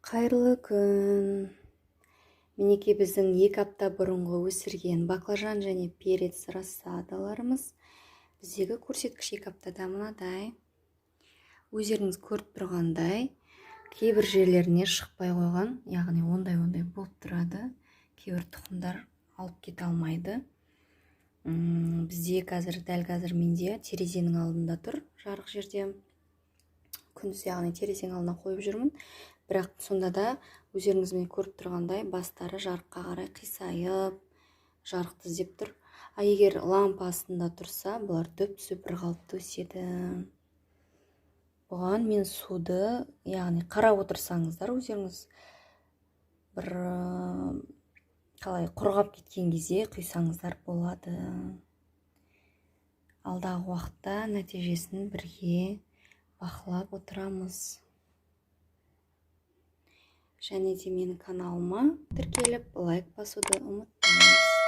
Қайырлы күн! Мінекей, біздің 2 апта бұрынғы өсірген баклажан және перец рассадаларымыз. Біздегі көрсеткіш 2 аптада мынадай. Өздеріңіз көріп тұрғандай, кейбір жерлеріне шықпай қойған, яғни ондай болып тұрады. Кейбір тұқымдар алып кете алмайды. Бізде қазір, дәл қазір менде терезенің алдында тұр, жарық жерде, күндіз, яғни терезенің алдына қойып жүрмін. Бірақ сонда да өздеріңізбен көріп тұрғандай, бастары жарыққа қарай қисайып, жарықты іздеп тұр. А егер лампа астында тұрса, бұлар түп түзу, бір қалыпты өседі. Бұған мен суды, яғни қарап отырсаңыздар өздеріңіз, бір қалай құрғап кеткен кезде құйсаңыздар болады. Алдағы уақытта нәтижесін бірге бақылап отырамыз. Және де менің каналыма тіркеліп, лайк басуды ұмытпаңыз.